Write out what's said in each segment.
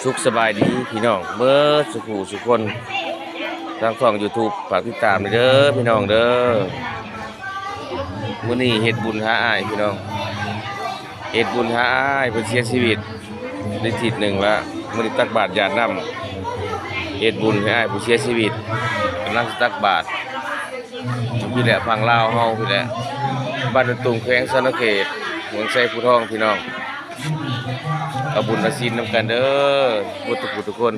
ສຸກສະບາຍດີພີ່ນ້ອງເບິດສູ່ຜູ້ສູ່ຄົນ ທາງຊ່ອງຢູທູບ ຝາກຕິດຕາມເດີພີ່ນ້ອງເດີ. ມື້ນີ້ເຮັດບຸນຫາອ້າຍພີ່ນ້ອງ ເຮັດບຸນຫາອ້າຍເພິ່ນເສຍຊີວິດໄດ້ທິດໜຶ່ງລະ. ມື້ນີ້ຕັກບາດຢາດນ້ຳ ເຮັດບຸນໃຫ້ອ້າຍຜູ້ເສຍຊີວິດ ກຳລັງຊິຕັກບາດ. ຢູ່ພີ້ແຫຼະ ຝັ່ງລາວເຮົາພີ້ແຫຼະ ບ້ານດອນຕຸງ ແຂວງສະຫວັນນະເຂດ ເມືອງໄຊພູທອງ ພີ່ນ້ອງ. ເອົາບຸນເອົາສິນນຳກັນເດີ ເບິດທຸກຜູ້ທຸກຄົນ.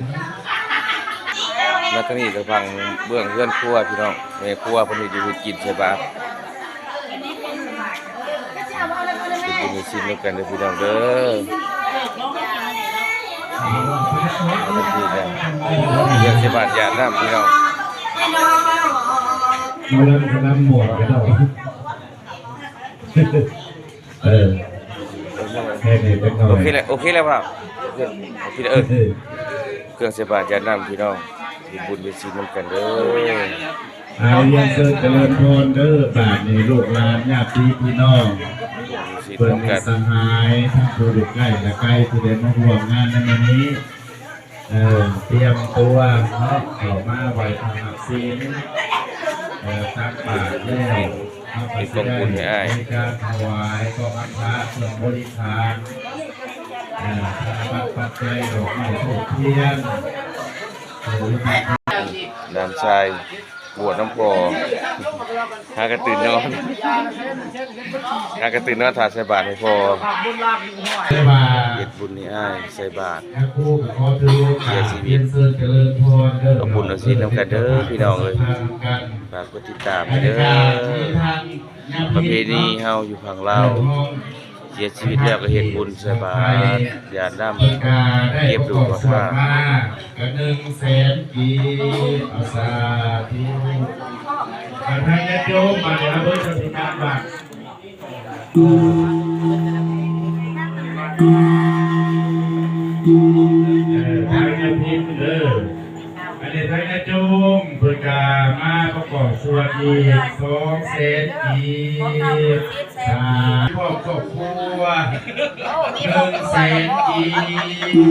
ມາທາງນີ້ກໍຝັ່ງເບື້ອງເຮືອນຄົວພີ່ນ້ອງ ແມ່ຄົວເພິ່ນເຮັດຢູ່ເຮັດກິນໃສ່ບາດ. ເຮັດບຸນເຮັດສິນນຳກັນເດີພີ່ນ້ອງເດີ. ມາທາງພີ້ນະ ເລື່ອງໃສ່ບາດຢາດນ້ຳພີ່ນ້ອງ. ມາເລີ່ມນຳໝວກກັນເນາະ. ເອີ ແຄ່ນີ້ຈັກໜ້ອຍ ໂອເຄແລ້ວ ໂອເຄແລ້ວ ໂອເຄແລ້ວ. ເອີ ເອີ ເຄື່ອງໃສ່ບາດຢາດນ້ຳພີ່ນ້ອງ ເຮັດບຸນເຮັດສິນນຳກັນເດີ. ອາ ຮຽນເຊີນຈະເລີນພອນເດີ ບາດນີ້ລູກຫຼານຍາດຕິພີ່ນ້ອງ ເພິ່ນມີສະຫາຍທັງຜູ້ຢູ່ໃກ້ແລະໄກ ທີ່ໄດ້ມາຮ່ວມງານໃນມື້ນີ້ ເອີ ຕຽມຕົວເນາະ ເຂົ້າມາໄຫວ້ພະຮັບສິນ ເອີ ຕັກບາດແລ້ວ ເຮົາກໍຊິໄດ້ມີການຖວາຍກອງອັດຖະ ເຄື່ອງບໍລິຂານ ເອີ ທະນະບັດປັດໄຈ ດອກໄມ້ທູບທຽນ ເອີ ຫຼານຊາຍ ບວດນຳພໍ່ ຫາກະຕື່ນນອນ ຫາກະຕື່ນນອນຖ້າໃສ່ບາດໃຫ້ພໍ່ ເຮັດບຸນໃຫ້ອ້າຍໃສ່ບາດ ເສຍຊີວິດ. ເອົາບຸນເອົາສິນນຳກັນເດີພີ່ນ້ອງເອີຍ ຝາກກົດຕິດຕາມໃຫ້ເດີ. ປະເພນີເຮົາຢູ່ຝັ່ງລາວ ເສຍຊີວິດແລ້ວກໍເຮັດບຸນໃສ່ບາດຢາດນ້ຳ ເກັບດູກອດທາດ ກະໜຶ່ງແສນກີບ ສາທຸ. ທາງຍາດໂຍມມາແລ້ວເບິ່ງປະຕິບັດ ເອີ ທາງຍາດພິມເດີ ອັນນີ້ທາງຍາດໂຍມເພິ່ນກະມາປະກອບສ່ວນອີກສອງແສນກີບ ສາທຸ ຄອບຄົວ ໜຶ່ງແສນກີບ ສ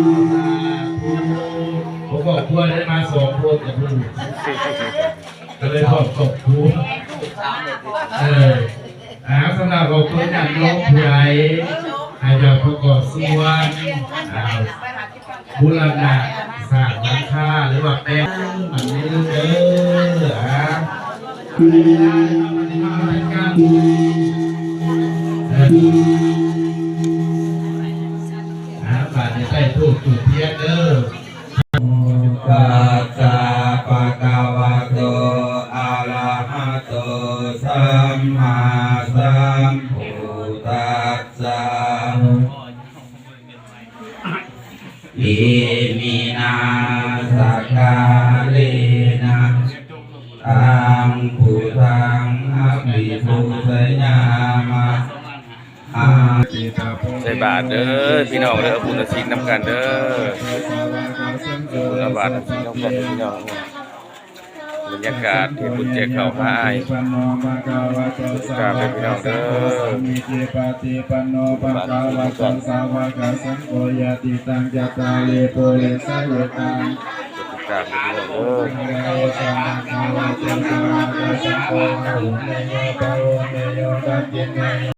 າທຸ. ຄອບຄົວໄດ້ມາສອງຄົນກັບລູກ ກໍເລີຍຄອບຄົວ ເອີ ອ່າ ສຳລັບອອກຕົນຍາດໂຍມຜູ້ໃດ ໃຫ້ຢາກປະກອບສ່ວນ ອ່າ ບູລະນະສ້າງຫຼັງຄາ ຫຼືວ່າແປງ ມັນມີເດີ ອ່າ ອ່າ ບາດນີ້ໃຊ້ທູບຈູດທຽນເດີ. ນະໂມຕັດສະ ພະຄະວະໂຕ ອະລະຫະໂຕ ສຳມາສຳພຸດທັດສະ ອິມິນາ ສັກກາເລນະ ຕັງ ພຸດທັງ ອະພິປູຊະຍາມະ. ໃສ່ບາດເດີພີ່ນ້ອງເດີ ເອົາບຸນເອົາສິນນຳກັນເດີ ເອົາບຸນເອົາບາດເອົາສິນນຳກັນເດີພີ່ນ້ອງ. ບັນຍາກາດເຮັດບຸນແຈກເຂົ້າຫາອ້າຍ ຕິດຕາມເດີພີ່ນ້ອງເດີ ຕິດຕາມເດີພີ່ນ້ອງເດີ ຕິດຕາມເດີພີ່ນ້ອງເດີ ຕິດຕາມເດີພີ່ນ້ອງເດີ ຕິດຕາມເດີພີ່ນ້ອງເດີ ຕິດຕາມເດີພີ່ນ້ອງເດີ ຕິດຕາມເດີພີ່ນ້ອງເດີ ຕິດຕາມເດີພີ່ນ້ອງເດີ ຕິດຕາມເດີພີ່ນ້ອງເເດີ.